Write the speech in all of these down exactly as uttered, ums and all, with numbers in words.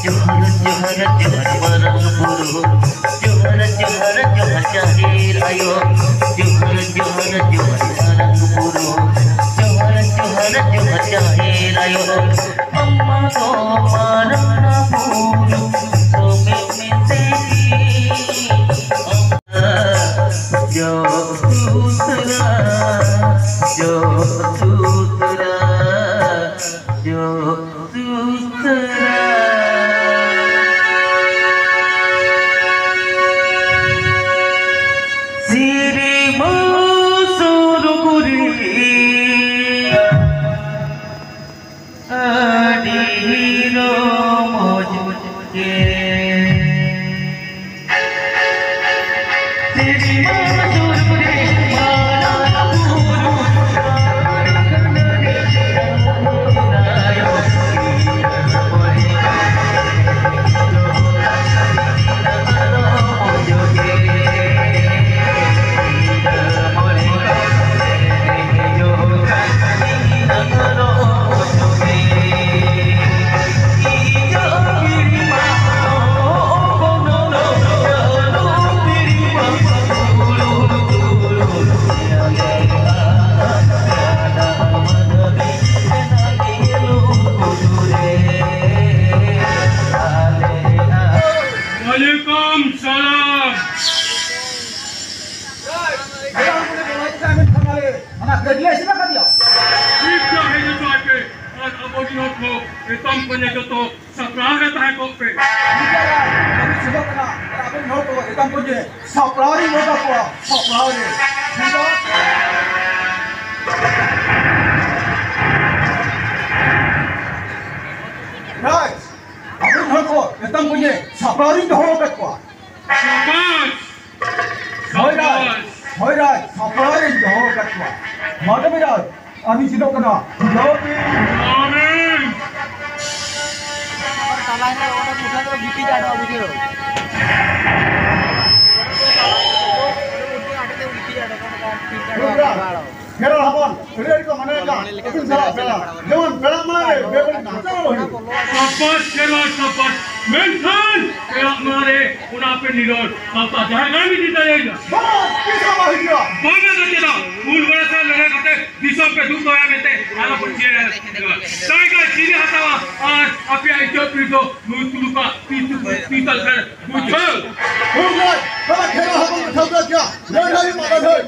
ᱡᱚᱦᱟᱨ, ᱡᱚᱦᱟᱨ, ᱡᱚᱦᱟᱨ ᱢᱟᱨᱟᱝ ᱵᱩᱨᱩ᱾ ᱡᱚᱦᱟᱨ, ᱡᱚᱦᱟᱨ, ᱡᱚᱦᱟᱨ ᱡᱟᱦᱮᱨ ᱟᱭᱳ᱾ ᱡᱚᱦᱟᱨ, ᱡᱚᱦᱟᱨ, ᱡᱚᱦᱟᱨ ᱢᱟᱨᱟᱝ ᱵᱩᱨᱩ᱾ ᱡᱚᱦᱟᱨ, ᱡᱚᱦᱟᱨ, ᱡᱚᱦᱟᱨ ᱡᱟᱦᱮᱨ ᱟᱭᱳ᱾ ᱟᱢ ᱢᱟ ᱫᱚ ᱢᱟᱨᱟᱝ ᱵᱩᱨᱩ ᱥᱚᱢᱮᱛ ᱢᱮᱛᱮ ᱜᱮ᱾ ᱡᱚᱜ ᱥᱩᱛᱨᱟ, ᱡᱚᱜ ᱥᱩᱛᱨᱟ, ᱡᱚᱜ ᱥᱩᱛᱨᱟ᱾ ᱥᱤᱨᱤ ᱢᱟ ᱥᱩᱨᱩ ᱠᱩᱨᱤ᱾ ᱟᱹᱰᱤ ᱨᱚᱢᱚᱡᱽ ᱜᱮ᱾ Waalaikum salam. ᱚᱱᱟ ᱜᱟᱹᱰᱭᱟᱹ ᱤᱥᱤᱱ ᱟᱠᱟᱫ ᱜᱮᱭᱟ᱾ ᱴᱷᱤᱠ ᱜᱮᱭᱟ, ᱦᱮᱡ ᱦᱚᱪᱚ ᱟᱭ ᱯᱮ᱾ ᱟᱨ ᱟᱵᱚ ᱨᱮᱱ ᱦᱚᱲ ᱠᱚ ᱮᱛᱟᱢ ᱠᱚᱧᱮ ᱡᱚᱛᱚ ᱥᱟᱯᱲᱟᱣ ᱨᱮ ᱛᱟᱦᱮᱸ ᱠᱚᱜ ᱯᱮ᱾ ᱴᱷᱤᱠ ᱜᱮᱭᱟ, ᱟᱵᱚ ᱥᱮᱱᱚᱜ ᱠᱟᱱᱟ᱾ ᱟᱨ ᱟᱵᱚ ᱨᱮᱱ ᱦᱚᱲ ᱠᱚ ᱮᱛᱟᱢ ᱠᱚᱧᱮ ᱥᱟᱯᱲᱟᱣ ᱨᱮᱧ ᱫᱚᱦᱚ ᱠᱟᱠᱚᱣᱟ, ᱥᱟᱯᱲᱟᱣ ᱨᱮ᱾ ᱴᱷᱤᱠ ᱜᱮᱭᱟ᱾ ᱨᱟᱡᱽ, ᱟᱵᱚ ᱨᱮᱱ ᱦᱚᱲ ᱠᱚ ᱮᱛᱟᱢ ᱠᱚᱧᱮ ᱥᱟᱯᱲᱟᱣ ᱨᱮᱧ ᱫᱚᱦᱚ ᱟᱠᱟᱫ ᱠᱚᱣᱟ᱾ ᱥᱟᱵᱟᱥ! ᱦᱳᱭ ᱨᱟᱡᱽ, ᱥᱟᱵᱟᱥ! ᱦᱳᱭ ᱨᱟᱡᱽ, ᱥᱟᱯᱲᱟᱣ ᱨᱮᱧ ᱫᱚᱦᱚ ᱟᱠᱟᱫ ᱠᱚᱣᱟ᱾ ᱢᱟ ᱛᱚᱵᱮ ᱨᱟᱡᱽ, ᱟᱹᱞᱤᱧ ᱪᱮᱫᱚᱜ ᱠᱟᱱᱟ᱾ ᱡᱚᱦᱟᱨ ᱜᱮ᱾ ᱟᱢᱤᱱ᱾ ᱠᱷᱮᱨᱣᱟᱲ ᱦᱚᱯᱚᱱ, ᱟᱹᱰᱤ ᱟᱹᱰᱤ ᱠᱚ ᱢᱟᱱᱟᱣᱮᱫ ᱠᱟᱱ ᱟᱹᱵᱤᱱ ᱥᱟᱞᱟᱜ ᱯᱮᱲᱟ᱾ ᱡᱮᱢᱚᱱ ᱯᱮᱲᱟ ᱢᱟᱲᱟᱝ ᱨᱮ ᱵᱮᱵᱟᱹᱲᱤᱡ ᱱᱟᱦᱟᱪᱟᱨ ᱟᱞᱚ ᱦᱩᱭᱩᱜ᱾ ᱥᱟᱵᱟᱥ ᱠᱷᱮᱨᱣᱟᱲ, ᱥᱟᱵᱟᱥ᱾ ᱢᱮᱱᱠᱷᱟᱱ ᱯᱮᱲᱟ ᱢᱟᱲᱟᱝ ᱨᱮ ᱚᱱᱟ ᱯᱮ ᱱᱤᱨᱚᱲ ᱥᱟᱶᱛᱟ ᱡᱟᱦᱮᱨ ᱜᱟᱲ ᱵᱤᱱ ᱤᱫᱤ ᱫᱟᱲᱮᱭᱟᱜᱼᱟ᱾ ᱵᱟᱝ, ᱛᱤᱥ ᱦᱚᱸ ᱵᱟᱝ ᱦᱤᱡᱩᱜᱼᱟ᱾ ᱵᱟᱝ ᱮ ᱪᱮᱫᱟ, ᱩᱱ ᱵᱮᱲᱟ ᱥᱮ ᱞᱟᱹᱲᱦᱟᱹᱭ ᱠᱟᱛᱮ ᱫᱤᱥᱚᱢ ᱯᱮ ᱫᱩᱜ ᱫᱚᱦᱚᱭᱟ ᱢᱮᱱᱛᱮ ᱟᱞᱚ ᱯᱮ ᱪᱤᱱᱦᱟᱹ ᱡᱟᱭᱜᱟ ᱪᱤᱱᱦᱟᱹ ᱦᱟᱛᱟᱣᱟ ᱟᱨ ᱟᱯᱮᱭᱟᱜ ᱤᱡᱽᱡᱚᱛ ᱯᱤᱲ ᱫᱚ ᱱᱩᱭ ᱛᱩᱞᱩᱠᱟᱜ ᱛᱤ ᱛᱩᱞᱩᱠ ᱛᱤ ᱛᱟᱞ ᱯᱮ ᱵᱩᱡᱷᱟᱹᱣ᱾ ᱦᱩᱲᱩ ᱜᱟᱹᱭ, ᱵᱟᱵᱟ ᱠᱷᱮᱨᱣᱟᱲ ᱦᱚᱯᱚᱱ ᱠᱚ ᱴᱷᱟᱹᱣᱠᱟᱹ ᱠᱮᱭᱟ᱾ ᱞᱟᱹᱲᱦᱟᱹᱭ ᱢᱟ ᱞᱟᱹᱲᱦᱟᱹᱭ᱾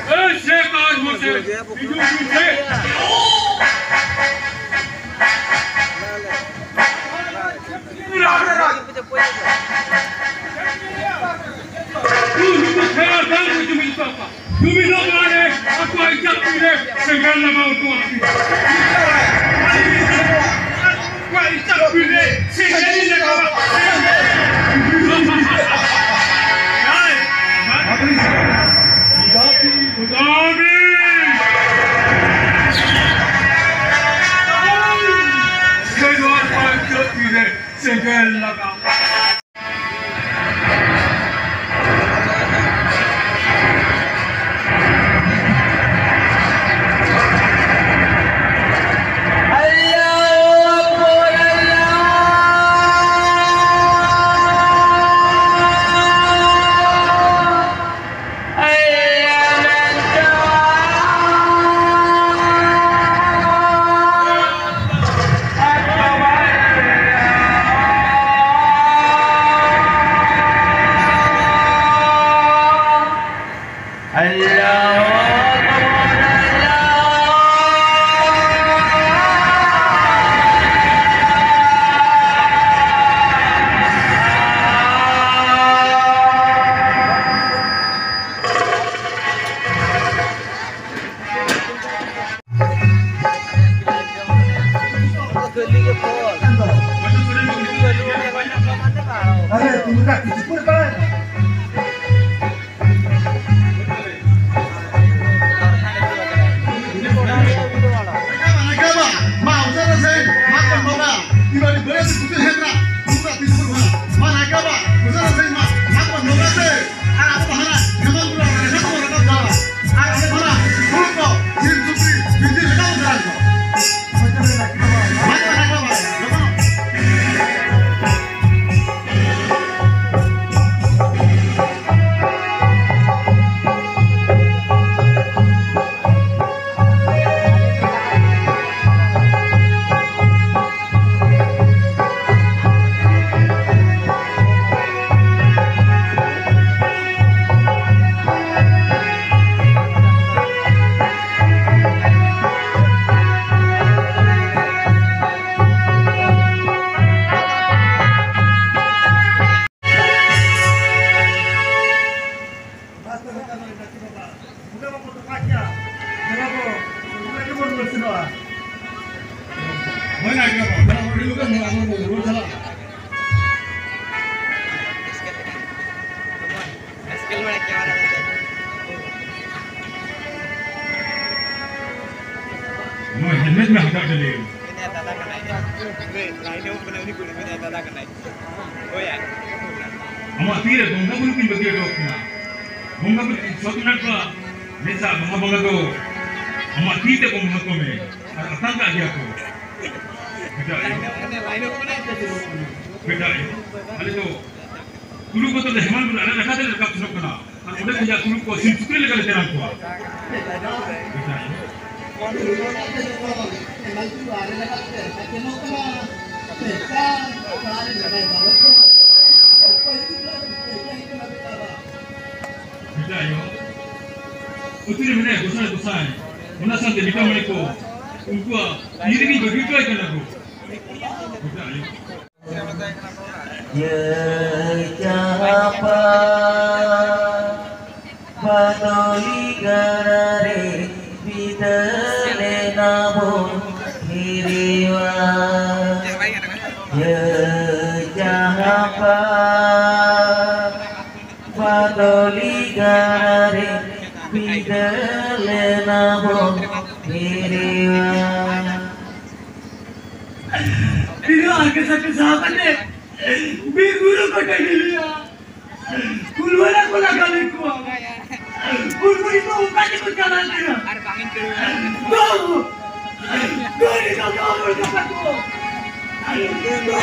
ᱮ ᱥᱮ ᱠᱟᱨ ᱢᱚᱥᱮ, ᱦᱤᱡᱩᱜ ᱵᱤᱱ ᱥᱮ᱾ ᱩᱱᱠᱩ ᱱᱩᱠᱩ ᱠᱷᱮᱨᱣᱟᱲ ᱵᱟᱝ ᱠᱚ ᱡᱩᱢᱤᱫ ᱠᱚᱣᱟ᱾ ᱡᱩᱢᱤᱫᱚᱜ ᱢᱟ ᱨᱮ, ᱟᱠᱚᱣᱟᱜ ᱤᱡᱽᱡᱚᱛ ᱨᱮ ᱥᱮᱸᱜᱮᱞ ᱞᱟᱜᱟᱣ ᱦᱚᱴᱚ ᱟᱠᱚ᱾ ᱟᱠᱚᱣᱟᱜ ᱤᱡᱽᱡᱚᱛ ᱨᱮ ᱥᱮᱸᱜᱮᱞ ᱞᱟᱜᱟᱣ᱾ ᱦᱳᱭ᱾ ᱩᱰᱟᱣ ᱵᱤᱱ᱾ ᱠᱷᱮᱨᱣᱟᱲ ᱠᱚᱣᱟᱜ ᱤᱡᱽᱡᱚᱛ ᱨᱮ ᱥᱮᱸᱜᱮᱞ ᱞᱟᱜᱟᱣ᱾ ᱩᱱᱤ ᱫᱚ ᱠᱤᱪᱷᱩ ᱯᱚᱨᱮ ᱵᱟᱲᱟᱭ ᱱᱟ᱾ ᱢᱟ ᱩᱥᱟᱹᱨᱟ ᱥᱮ, ᱢᱟ ᱠᱚ ᱱᱚᱜᱟ, ᱤᱵᱟᱲᱤ ᱵᱮᱥ ᱠᱩᱛᱤ ᱦᱮᱛᱨᱟ, ᱩᱱᱠᱟ ᱛᱤᱥ ᱠᱚ ᱱᱚᱜᱟ᱾ ᱢᱟ ᱱᱟᱭᱠᱟ ᱵᱟ, ᱩᱥᱟᱹᱨᱟ ᱥᱮ, ᱢᱟ, ᱢᱟ ᱠᱚ ᱱᱚᱜᱟ ᱥᱮ, ᱟᱨ ᱟᱵᱚ ᱦᱟᱱᱟ ᱦᱮᱢᱟᱞ ᱵᱩᱨᱩ ᱨᱮ ᱦᱮᱢᱟᱞ ᱵᱩᱨᱩ ᱨᱟᱠᱟᱵ ᱫᱟ᱾ ᱟᱨ ᱟᱵᱚ ᱦᱟᱱᱟ ᱦᱩᱲᱩ ᱠᱚ, ᱥᱤᱢ ᱥᱩᱠᱨᱤ, ᱵᱤᱡᱽᱞᱤ ᱦᱮᱢᱟᱞ ᱵᱩᱨᱩ ᱨᱟᱠᱟᱵ ᱫᱟ᱾ ᱢᱟ ᱠᱚ ᱱᱟᱭᱠᱟ ᱵᱟ, ᱡᱚᱛᱚ᱾ ᱱᱚᱣᱟ ᱦᱮᱞᱢᱮᱴ ᱢᱮ ᱦᱟᱛᱟᱣ ᱫᱟᱲᱮᱭᱟᱜᱼᱟ᱾ ᱢᱮᱱᱟᱭᱟ ᱫᱟᱫᱟ ᱠᱟᱱᱟᱭ᱾ ᱦᱳᱭ, ᱞᱟᱭᱤᱱ ᱮ ᱩᱰᱩᱠ ᱠᱟᱱᱟ, ᱩᱱᱤ ᱠᱩᱲᱤ ᱢᱮᱱᱟᱭᱟ ᱫᱟᱫᱟ ᱠᱟᱱᱟᱭ᱾ ᱦᱳᱭ ᱭᱟ᱾ ᱟᱢᱟᱜ ᱛᱤᱨᱮ ᱵᱚᱸᱜᱟ ᱵᱩᱨᱩ ᱠᱤᱱ ᱵᱟᱹᱜᱤ ᱦᱚᱴᱚ ᱠᱟᱱᱟ᱾ ᱵᱚᱸᱜᱟ ᱵᱩᱨᱩ ᱥᱚᱛ ᱢᱮᱱᱟᱜ ᱠᱚᱣᱟ᱾ ᱱᱮᱥᱟ ᱵᱚᱸᱜᱟ ᱵᱚᱸᱜᱟ ᱫᱚ ᱟᱢᱟᱜ ᱛᱤ ᱛᱮ ᱵᱚᱸᱜᱟ ᱠᱚᱢᱮ᱾ ᱟᱨ ᱟᱛᱟᱝ ᱠᱟᱜ ᱜᱮᱭᱟ ᱠᱚ᱾ ᱵᱮᱴᱟ ᱟᱭᱳ᱾ ᱞᱟᱭᱤᱱ ᱮ ᱩᱰᱩᱠ ᱠᱟᱱᱟ᱾ ᱵᱮᱴᱟ ᱟᱭᱳ᱾ ᱟᱞᱮ ᱫᱚ ᱛᱩᱲᱩᱠ ᱠᱚᱫᱚ ᱞᱮ ᱦᱮᱢᱟᱞ ᱵᱩᱨᱩ ᱟᱞᱮ ᱱᱟᱠᱷᱟ ᱛᱮᱞᱮ ᱨᱟᱠᱟᱵ ᱥᱮᱱᱚᱜ ᱠᱟᱱᱟ᱾ ᱟᱨ ᱚᱸᱰᱮ ᱠᱷᱚᱱᱟᱜ ᱛᱩᱲᱩᱠ ᱠᱚ ᱥᱤᱢ ᱥᱩᱠᱨᱤ ᱞᱮᱠᱟ ᱞᱮ ᱛᱮᱨᱟᱝ ᱠᱚᱣᱟ᱾ ᱵᱮᱴᱟ ᱟᱭᱳ᱾ ᱵᱮᱴᱟ ᱟᱭᱳ᱾ ᱟᱹᱛᱩ ᱨᱮ ᱢᱮᱱᱟᱭᱟ ᱜᱚᱸᱥᱟᱭ, ᱜᱚᱸᱥᱟᱭ᱾ ᱚᱱᱟ ᱥᱟᱶᱛᱮ ᱵᱮᱴᱟ ᱢᱟᱹᱭ ᱠᱚ, ᱩᱱᱠᱩᱣᱟᱜ ᱤᱭᱟᱹ ᱨᱮᱜᱮᱧ ᱵᱟᱹᱜᱤ ᱦᱚᱴᱚ ᱟᱭ ᱠᱟᱱᱟ ᱠᱚ᱾ ᱵᱮᱴᱟ ᱟᱭᱳ᱾ ᱭᱟᱹ ᱪᱟᱦᱟᱯᱟ ᱵᱟᱫᱚᱞᱤ ᱜᱟᱲᱟ ᱨᱮ ᱵᱤᱫᱟᱹ ᱞᱮᱱᱟ ᱵᱚᱱ ᱦᱤᱨᱤᱣᱟ᱾ ᱭᱟᱹ ᱪᱟᱦᱟᱯᱟ ᱥᱟᱛᱮ ᱥᱟᱦᱟ ᱠᱟᱛᱮ ᱵᱤᱨ ᱵᱩᱨᱩ ᱠᱚ ᱴᱟᱺᱰᱤ ᱞᱮᱭᱟ᱾ ᱯᱷᱩᱞᱣᱟᱹᱨᱤ ᱠᱚ ᱞᱟᱜᱟᱣ ᱞᱮᱫ ᱠᱚᱣᱟ᱾ ᱯᱷᱩᱞᱣᱟᱹᱨᱤ ᱠᱚ ᱚᱠᱟ ᱛᱮᱠᱚ ᱪᱟᱞᱟᱜ ᱠᱟᱱᱟ? ᱟᱨ ᱵᱟᱝ ᱤᱧ ᱠᱟᱹᱲᱩ᱾ ᱫᱚ! ᱫᱚ! ᱱᱤᱛᱚᱜ ᱫᱚ ᱦᱚᱲ ᱠᱟᱛᱷᱟ ᱠᱚ! ᱫᱚ!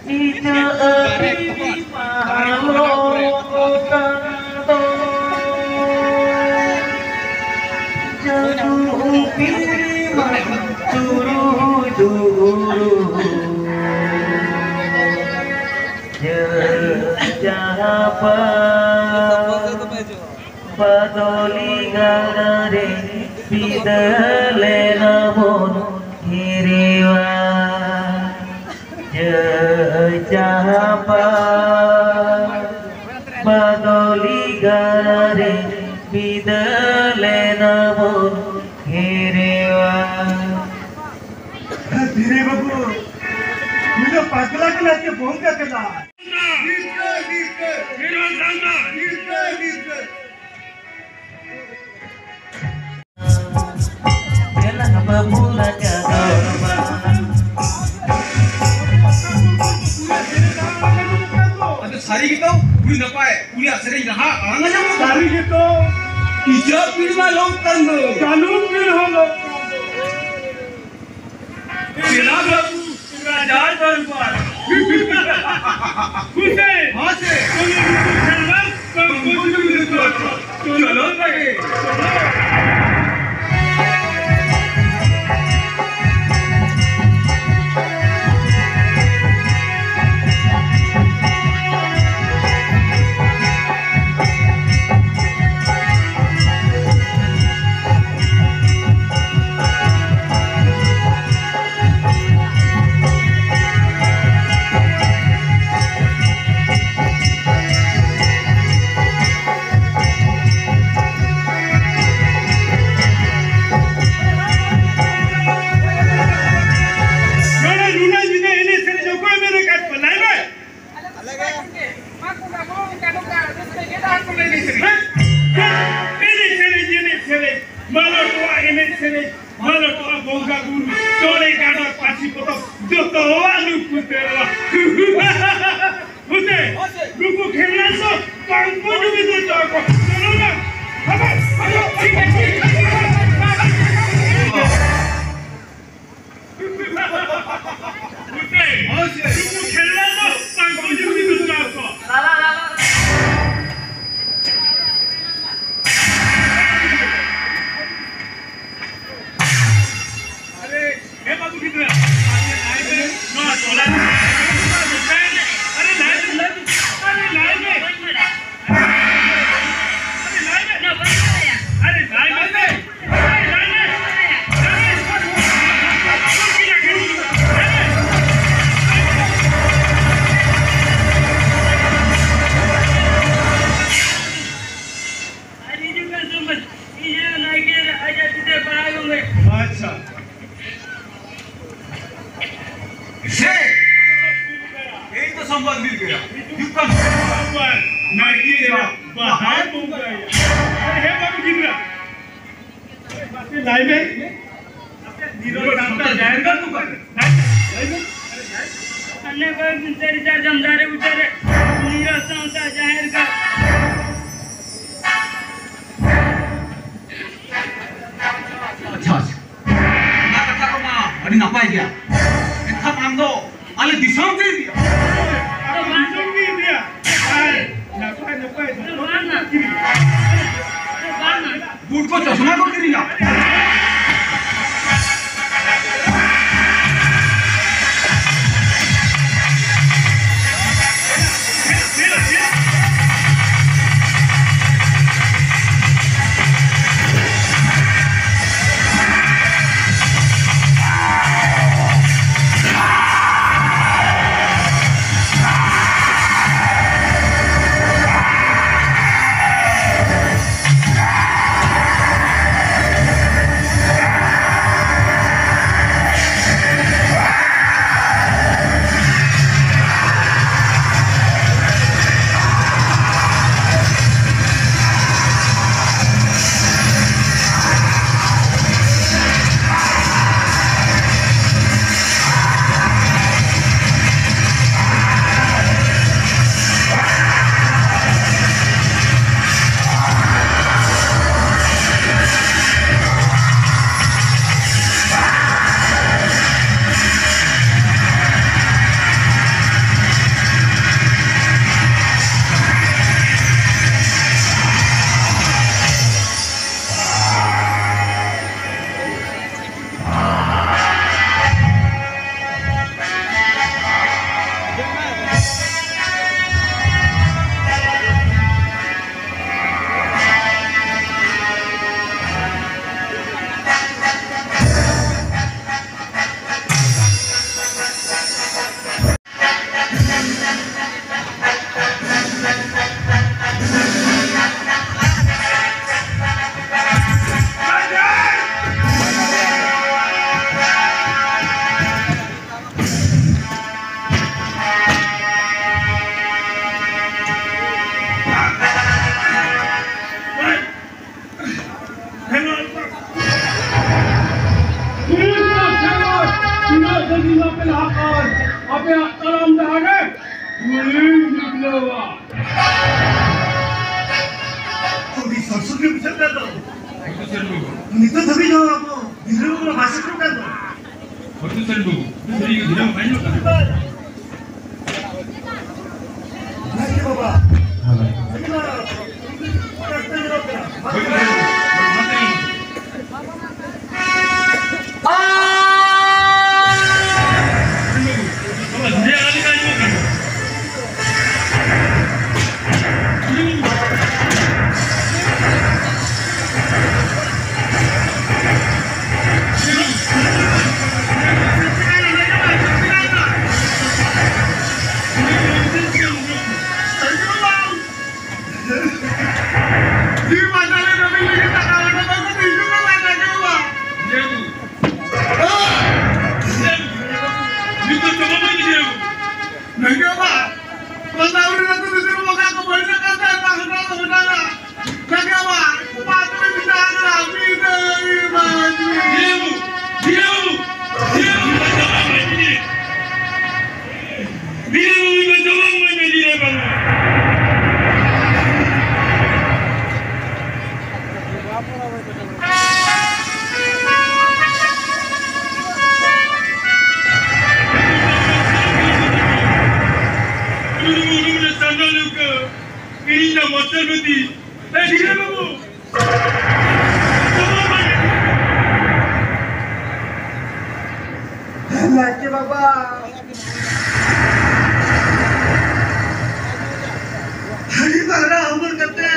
ᱱᱤᱛᱚᱜ ᱟᱹᱰᱤ ᱯᱟᱦᱟᱞᱚ ᱠᱟᱱ ᱫᱚ ᱡᱟᱹᱱᱩ ᱯᱤᱲᱢᱟ ᱪᱩᱨᱩᱡᱩᱨᱩ᱾ ᱡᱟᱦᱟᱸ ᱯᱟ ᱵᱟᱫᱚᱞᱤ ᱜᱟᱲ ᱨᱮ ᱵᱤᱫᱟᱹᱞ ᱮᱱᱟ ᱵᱚᱱ ᱦᱤᱨᱤᱣᱟ᱾ ᱡᱟᱹᱭ ᱡᱟᱦᱟᱸ ᱯᱟ ᱵᱟᱫᱚᱞᱤ ᱜᱟᱲ ᱨᱮ ᱵᱤᱫᱟᱹᱞ ᱮᱱᱟ ᱵᱚᱱ ᱦᱤᱨᱤᱣᱟ᱾ ᱫᱷᱤᱨᱤ ᱵᱟᱹᱵᱩ, ᱩᱱᱤ ᱫᱚ ᱯᱟᱜᱽᱞᱟ ᱠᱟᱱᱟ ᱥᱮ ᱵᱚᱸᱜᱟ ᱠᱟᱱᱟ? ᱱᱤᱥᱪᱚᱭ, ᱱᱤᱥᱪᱚᱭ᱾ ᱱᱤᱨᱢᱟᱱ ᱥᱟᱶᱛᱟ᱾ ᱱᱤᱥᱪᱚᱭ, ᱱᱤᱥᱪᱚᱭ᱾ ᱜᱮᱞᱟᱝ ᱵᱟᱹᱵᱩ ᱨᱟᱡᱟ ᱫᱚᱨᱵᱟᱨ᱾ ᱟᱫᱚ ᱥᱟᱹᱨᱤ ᱜᱮᱛᱚ, ᱟᱹᱰᱤ ᱱᱟᱯᱟᱭ᱾ ᱩᱱᱤᱭᱟᱜ ᱥᱮᱨᱮᱧ ᱨᱟᱦᱟ ᱟᱲᱟᱝ ᱟᱸᱡᱚᱢ ᱠᱟᱛᱮ᱾ ᱥᱟᱹᱨᱤ ᱜᱮᱛᱚ᱾ ᱤᱪᱟᱹᱜ ᱯᱤᱲ ᱢᱟ ᱞᱚᱠ ᱠᱟᱱ ᱫᱚ᱾ ᱡᱟᱹᱱᱩᱢ ᱯᱤᱲ ᱦᱚᱸ ᱞᱚᱠ ᱠᱟᱱ ᱫᱚ᱾ ᱪᱮᱞᱟ ᱵᱟᱹᱵᱩ, ᱨᱟᱡᱟ ᱫᱚᱨᱵᱟᱨ᱾ ᱦᱩᱥᱮᱱ᱾ ᱦᱚᱸ ᱥᱮ᱾ ᱪᱚᱞᱚ ᱱᱩᱠᱩ ᱠᱷᱮᱞᱣᱟᱲ, ᱠᱚᱢᱯᱚᱡ ᱱᱩᱠᱩ ᱠᱷᱮᱞᱣᱟᱲ᱾ ᱪᱚᱞᱚ ᱛᱟᱦᱮ᱾ ᱢᱟᱞᱚᱴᱚᱜᱼᱟ ᱮᱱᱮᱡ ᱥᱮᱨᱮᱧ, ᱢᱟᱞᱚᱴᱚᱜᱼᱟ ᱵᱚᱸᱜᱟ ᱵᱩᱨᱩ, ᱪᱚᱲᱮ ᱜᱟᱰᱚᱨ ᱯᱟᱹᱨᱥᱤ ᱯᱚᱛᱚᱵ, ᱡᱚᱛᱚᱣᱟᱜ ᱱᱩᱠᱩ ᱛᱮ᱾ ᱦᱩᱥᱮ, ᱱᱩᱠᱩ ᱠᱷᱮᱞᱱᱟ ᱥᱚ ᱠᱚᱢ ᱠᱚ ᱡᱩᱢᱤ ᱫᱚ ᱪᱚ ᱠᱚ᱾ ᱪᱚᱞᱚ ᱱᱟ᱾ ᱦᱟᱵᱟ, ᱦᱟᱵᱟ, ᱴᱷᱤᱠ ᱟᱪᱷᱮ᱾ ᱦᱩᱥᱮ, ᱱᱩᱠᱩ ᱠᱷᱮᱞᱱᱟ ᱥᱚ ᱠᱚᱢ ᱠᱚ ᱡᱩᱢᱤ ᱫᱚ ᱪᱚ ᱠᱚ᱾ ᱟᱨᱮ, ᱦᱮ ᱵᱟᱹᱵᱩ ᱜᱤᱫᱽᱨᱟᱹ, ᱟᱨᱮ ᱞᱟᱭ ᱢᱮ, ᱱᱚᱣᱟ ᱴᱚᱞᱟ ᱨᱮ ᱟᱨᱮ ᱞᱟᱭ ᱢᱮ, ᱟᱨᱮ ᱞᱟᱭ ᱢᱮ, ᱟᱨᱮ ᱞᱟᱭ ᱢᱮ, ᱟᱨᱮ ᱞᱟᱭ ᱢᱮ, ᱟᱨᱮ ᱞᱟᱭ ᱢᱮ᱾ ᱟᱨ ᱦᱤᱡᱩᱜ ᱠᱟᱱ ᱥᱚᱢᱚᱭ ᱤᱧ ᱦᱚᱸ ᱱᱟᱭᱠᱮ ᱟᱡᱟᱜ ᱛᱤᱛᱮ ᱵᱟᱦᱟ ᱜᱚᱸᱜᱮ᱾ ᱟᱪᱪᱷᱟ᱾ ᱥᱮ, ᱮᱭ ᱛᱚ ᱥᱚᱢᱵᱟᱫ ᱢᱤᱞ ᱜᱮᱭᱟ᱾ ᱦᱤᱡᱩᱜ ᱠᱟᱱ ᱥᱚᱢᱵᱟᱫ ᱱᱟᱭᱠᱮ ᱮᱨᱟ ᱵᱟᱦᱟᱭ ᱵᱚᱸᱜᱟᱭᱟ᱾ ᱟᱨᱮ ᱦᱮ ᱵᱟᱹᱵᱩ ᱜᱤᱫᱽᱨᱟᱹ, ᱞᱟᱭ ᱢᱮ᱾ ᱱᱤᱨᱚᱱ ᱥᱟᱶᱛᱟ ᱡᱟᱦᱮᱨ ᱜᱟᱲ ᱫᱚ ᱚᱠᱟᱨᱮ? ᱞᱟᱭ ᱢᱮ᱾ ᱦᱟᱱᱮ ᱵᱟᱹᱭ ᱵᱤᱱ ᱥᱟᱹᱨᱤ ᱥᱟᱨᱡᱚᱢ ᱫᱟᱨᱮ ᱵᱩᱴᱟᱹ ᱨᱮ ᱱᱤᱨᱚᱱ ᱥᱟᱶᱛᱟ ᱡᱟᱦᱮᱨ ᱜᱟᱲ᱾ ᱟᱪᱪᱷᱟ, ᱟᱪᱪᱷᱟ᱾ ᱚᱱᱟ ᱠᱟᱛᱷᱟ ᱠᱚᱢᱟ ᱟᱹᱰᱤ ᱱᱟᱯᱟᱭ ᱜᱮᱭᱟ᱾ ᱮᱱᱠᱷᱟᱱ ᱟᱢ ᱫᱚ ᱟᱞᱮ ᱫᱤᱥᱚᱢ ᱜᱮ ᱤᱫᱤᱭᱟ᱾ ᱟᱞᱮ ᱫᱤᱥᱚᱢ ᱜᱮ ᱤᱫᱤᱭᱟ᱾ ᱟᱨ ᱱᱟᱯᱟᱭ ᱱᱟᱯᱟᱭ ᱫᱚᱛᱚ ᱠᱚ ᱠᱤᱨᱤᱧᱟ᱾ ᱵᱩᱴ ᱠᱚ ᱪᱚᱥᱢᱟ ᱠᱚ ᱠᱤᱨᱤᱧᱟ᱾ ᱟᱯᱮᱭᱟᱜ ᱛᱟᱲᱟᱢ ᱰᱟᱦᱟᱨ ᱨᱮ ᱫᱷᱩᱲᱤᱧ ᱰᱤᱰᱞᱟᱹᱣᱟ᱾ ᱟᱹᱰᱤ ᱥᱚᱨᱥᱚᱨ ᱜᱮ ᱵᱩᱡᱷᱟᱹᱜ ᱠᱟᱱ ᱫᱚ᱾ ᱱᱤᱛᱚᱜ ᱫᱷᱟᱹᱵᱤᱡ ᱦᱚᱸ ᱟᱵᱚ ᱜᱤᱫᱽᱨᱟᱹ ᱠᱚ ᱵᱟᱭ ᱥᱮᱴᱮᱨ ᱠᱟᱱ ᱫᱚ᱾ ᱦᱚᱴᱩ ᱥᱮᱱ ᱵᱟᱹᱵᱩ, ᱥᱟᱹᱨᱤ ᱜᱮ ᱫᱷᱤᱱᱟᱹᱝ ᱵᱟᱭ ᱧᱮᱞᱚᱜ ᱠᱟᱱᱟ᱾ ᱱᱟᱭᱠᱮ ᱵᱟᱵᱟ᱾ ᱦᱳᱭ᱾ ᱦᱳᱭ, ᱦᱳᱭ, ᱦᱳᱭ᱾ ᱱᱟᱭᱠᱮ ᱵᱟᱵᱟ, ᱦᱟᱺᱰᱤ ᱯᱟᱹᱣᱨᱟᱹ ᱦᱟᱺᱵᱩᱲ ᱠᱟᱛᱮ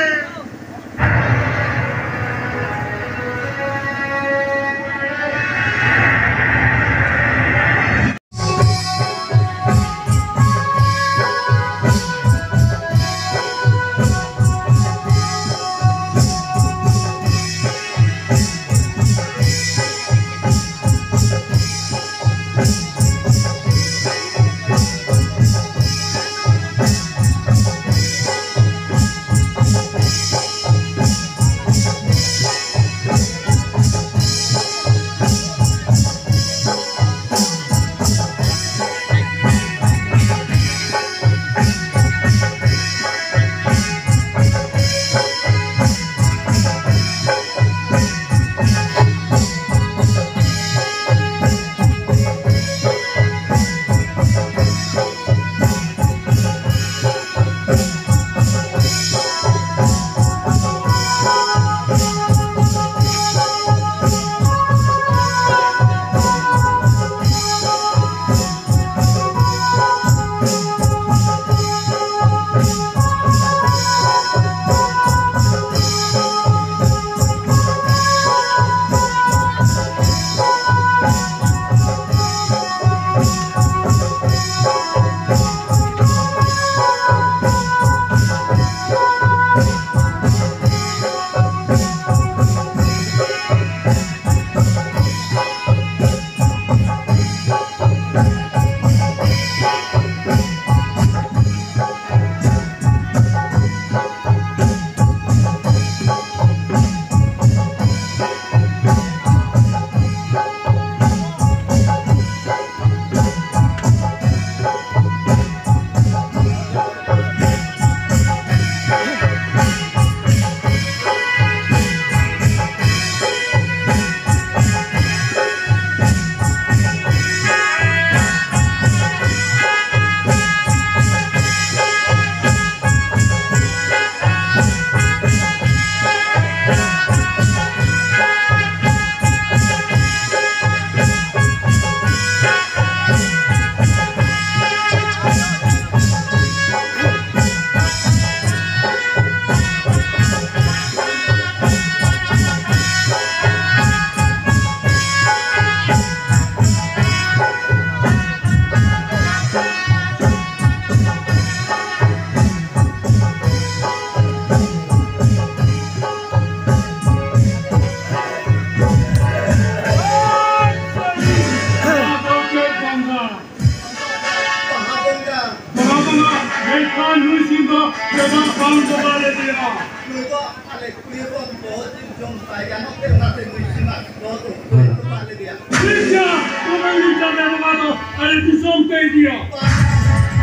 ᱵᱟᱭ ᱜᱟᱱᱚᱜ ᱛᱮ ᱚᱱᱟᱛᱮ ᱱᱩᱭ ᱥᱤᱢᱟ ᱱᱚᱣᱟ ᱫᱚ ᱩᱯᱟᱹᱭ ᱠᱚ ᱮᱢᱟᱜ ᱞᱮᱫᱮᱭᱟ᱾ ᱴᱷᱤᱠ ᱜᱮᱭᱟ, ᱛᱚᱵᱮ ᱩᱱᱤ ᱪᱟᱸᱫᱟ ᱵᱚᱸᱜᱟ ᱫᱚ ᱟᱞᱮ ᱫᱤᱥᱚᱢ ᱛᱮ ᱤᱫᱤᱭᱟ᱾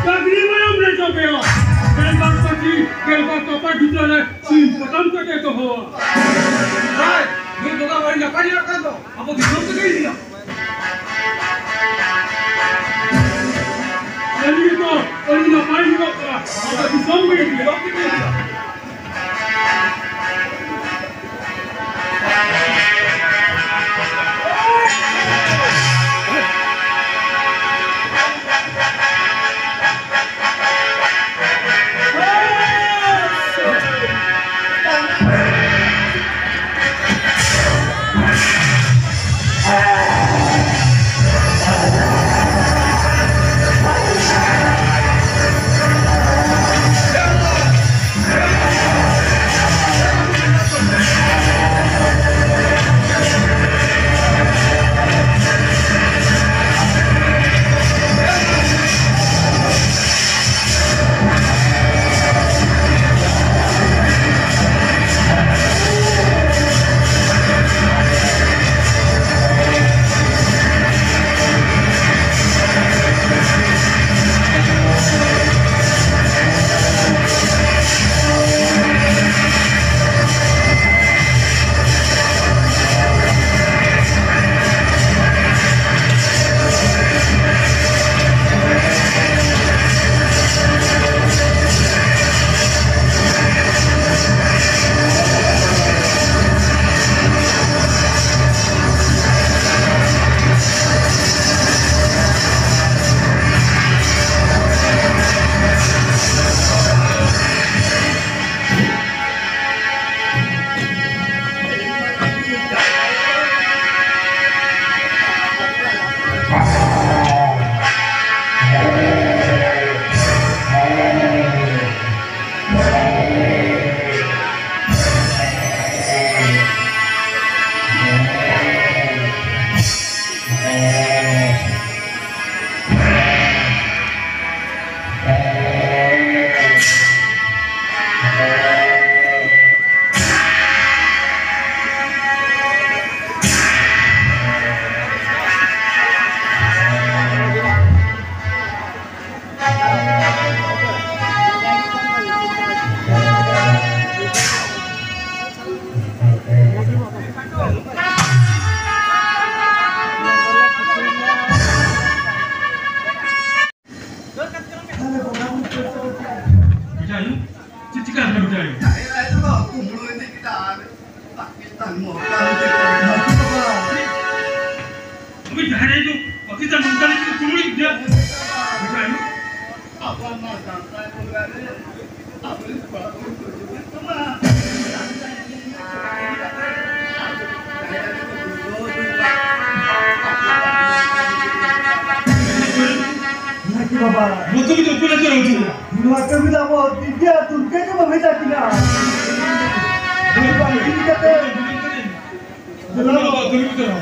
ᱰᱟᱝᱨᱤ ᱢᱮᱨᱚᱢ ᱞᱮ ᱪᱟᱯᱮᱭᱟ᱾ ᱜᱮᱞᱵᱟᱨ ᱯᱟᱹᱴᱤ, ᱜᱮᱞᱵᱟᱨ ᱠᱟᱯᱟ ᱵᱷᱤᱛᱟᱹᱨ ᱨᱮ ᱥᱤᱢ ᱯᱚᱴᱟᱢ ᱠᱟᱛᱮ ᱫᱚᱦᱚᱣᱟ᱾ ᱦᱳᱭ, ᱱᱩᱭ ᱵᱚᱸᱜᱟ ᱵᱟᱹᱲᱤᱡ ᱱᱟᱯᱟᱭ ᱧᱮᱞᱚᱜ ᱠᱟᱱ ᱫᱚ, ᱟᱵᱚ ᱫᱤᱥᱚᱢ ᱛᱮᱜᱮ ᱤᱫᱤᱭᱟ᱾ ᱟᱹᱰᱤ ᱫᱚ, ᱟᱹᱰᱤ ᱱᱟᱯᱟᱭ ᱧᱮᱞᱚᱜ ᱠᱟᱱᱟ, ᱟᱵᱚ ᱫᱤᱥᱚᱢ ᱜᱮ ᱤᱫᱤᱭᱟ᱾ ᱟᱵᱚ ᱡᱟᱦᱟᱸᱭ ᱫᱚ ᱯᱟᱠᱤᱥᱛᱟᱱ ᱢᱚᱢᱛᱟ ᱞᱮᱠᱟ ᱠᱚ ᱠᱩᱢᱲᱩᱭᱮᱫ ᱜᱮᱭᱟ᱾ ᱟᱵᱚᱣᱟᱜ ᱱᱚᱣᱟ ᱥᱟᱱᱛᱟᱲ ᱵᱚᱸᱜᱟ ᱨᱮ ᱟᱵᱚᱨᱮᱱ ᱠᱚᱲᱟ ᱠᱩᱲᱤ ᱠᱚ ᱦᱤᱡᱩᱜ ᱠᱟᱱᱟ᱾ ᱱᱟᱭᱠᱮ ᱵᱟᱵᱟ, ᱱᱚᱣᱟ ᱠᱟᱹᱢᱤ ᱫᱚ ᱚᱠᱚᱭ ᱞᱟᱹᱜᱤᱫ ᱦᱚᱪᱚᱭᱟ? ᱱᱚᱣᱟ ᱠᱟᱹᱢᱤ ᱫᱚ ᱟᱵᱚ ᱫᱤᱵᱤᱭᱟ ᱫᱩᱨᱜᱟᱹ ᱜᱮᱵᱚ ᱵᱷᱮᱡᱟ ᱠᱤᱱᱟ᱾ ᱫᱩᱨᱜᱟᱹ ᱤᱫᱤ ᱠᱟᱛᱮ ᱫᱮᱞᱟ ᱵᱟᱵᱟ, ᱫᱩᱨᱜᱟᱹ ᱵᱷᱮᱡᱟ᱾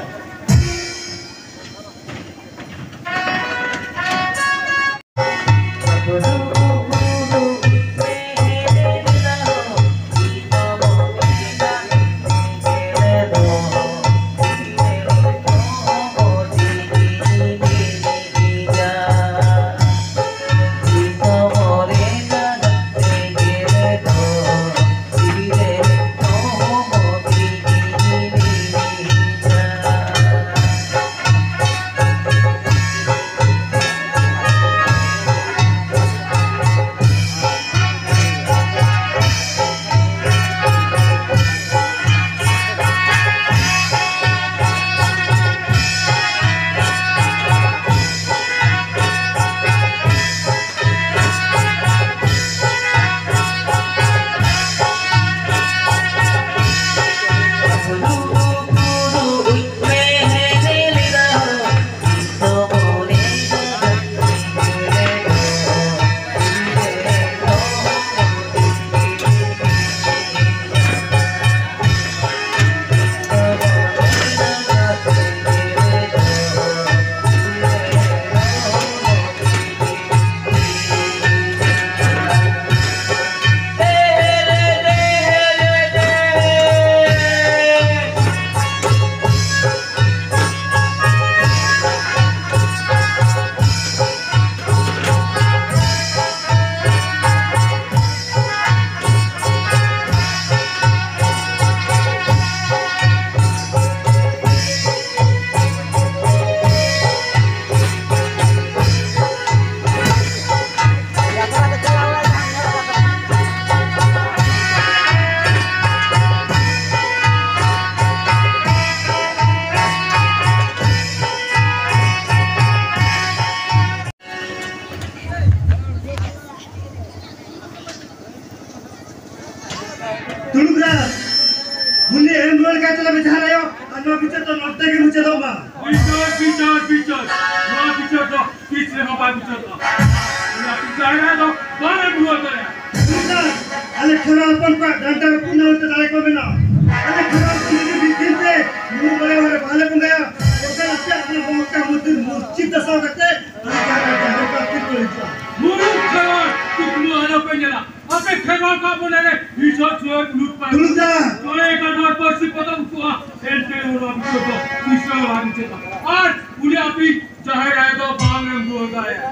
ᱱᱚᱣᱟ ᱵᱤᱪᱟᱹᱨ ᱫᱚ ᱛᱤᱥ ᱦᱚᱸ ᱵᱟᱝ ᱢᱩᱪᱟᱹᱫᱚᱜᱼᱟ᱾ ᱟᱨ ᱩᱱᱤ ᱟᱯᱮ ᱡᱟᱦᱮᱨ ᱟᱭᱳ ᱫᱚ ᱵᱟᱝ ᱮᱢ ᱨᱩᱣᱟᱹᱲ ᱫᱟᱲᱮᱭᱟᱜᱼᱟ᱾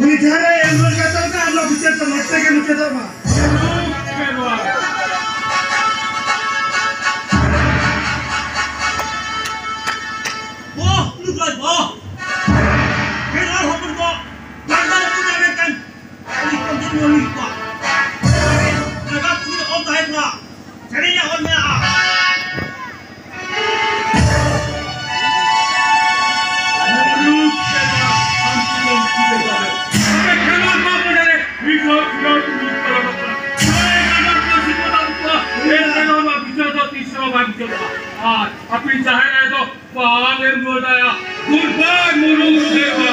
ᱩᱱᱤ ᱡᱟᱦᱮᱨ ᱟᱭᱳ ᱮᱢ ᱨᱩᱣᱟᱹᱲ ᱠᱟᱛᱮ ᱫᱚ ᱟᱨ ᱱᱚᱣᱟ ᱵᱤᱪᱟᱹᱨ ᱫᱚ ᱱᱚᱛᱮ ᱜᱮ ᱢᱩᱪᱟᱹᱫᱚᱜ ᱢᱟ᱾ ᱵᱚᱦ, ᱱᱩᱠᱩ ᱵᱚᱦ᱾ ᱠᱷᱮᱨᱣᱟᱲ ᱦᱚᱯᱚᱱ ᱠᱚ ᱞᱟᱸᱫᱟ ᱨᱮ ᱯᱩᱡᱟ ᱢᱮᱱᱠᱷᱟᱱ ᱟᱹᱰᱤ ᱠᱚᱢ ᱫᱤᱱ ᱦᱚᱸ ᱦᱩᱭᱩᱜ ᱠᱚᱣᱟ᱾ ᱡᱟᱭᱜᱟ ᱯᱩᱡᱟᱹ ᱚᱞ ᱛᱟᱦᱮᱸ ᱠᱟᱱᱟ᱾ ᱥᱮᱨᱮᱧ ᱨᱮ ᱚᱞ ᱢᱮᱱᱟᱜᱼᱟ᱾ ᱢᱩᱞᱩᱠ ᱥᱮᱨᱢᱟ ᱥᱟᱱᱛᱤ ᱵᱚᱱ ᱪᱤᱨ ᱫᱟᱲᱮ᱾ ᱟᱯᱮ ᱠᱷᱮᱞᱳᱰ ᱢᱟ ᱵᱚᱞᱮ ᱢᱤᱫ ᱦᱚᱲ ᱠᱷᱮᱞᱳᱰ ᱢᱤᱫ ᱯᱟᱨᱚᱢᱚᱜ ᱠᱟᱱᱟ᱾ ᱱᱚᱣᱟ ᱠᱷᱮᱞᱳᱰ ᱢᱟ ᱥᱤᱠᱷᱱᱟᱹᱛ ᱟᱹᱜᱩ ᱠᱚᱣᱟ᱾ ᱮᱱ ᱨᱮᱦᱚᱸ ᱱᱚᱣᱟ ᱵᱤᱪᱟᱹᱨ ᱫᱚ ᱛᱤᱥ ᱦᱚᱸ ᱵᱟᱝ ᱪᱟᱵᱟᱜᱼᱟ᱾ ᱟᱨ ᱟᱯᱮ ᱡᱟᱦᱮᱨ ᱟᱭᱳ ᱫᱚ ᱵᱟᱝ ᱮᱢ ᱨᱩᱣᱟᱹᱲ ᱫᱟᱲᱮᱭᱟᱜᱼᱟ᱾ Goodbye, ᱢᱩᱞᱩᱠ ᱥᱮᱨᱢᱟ᱾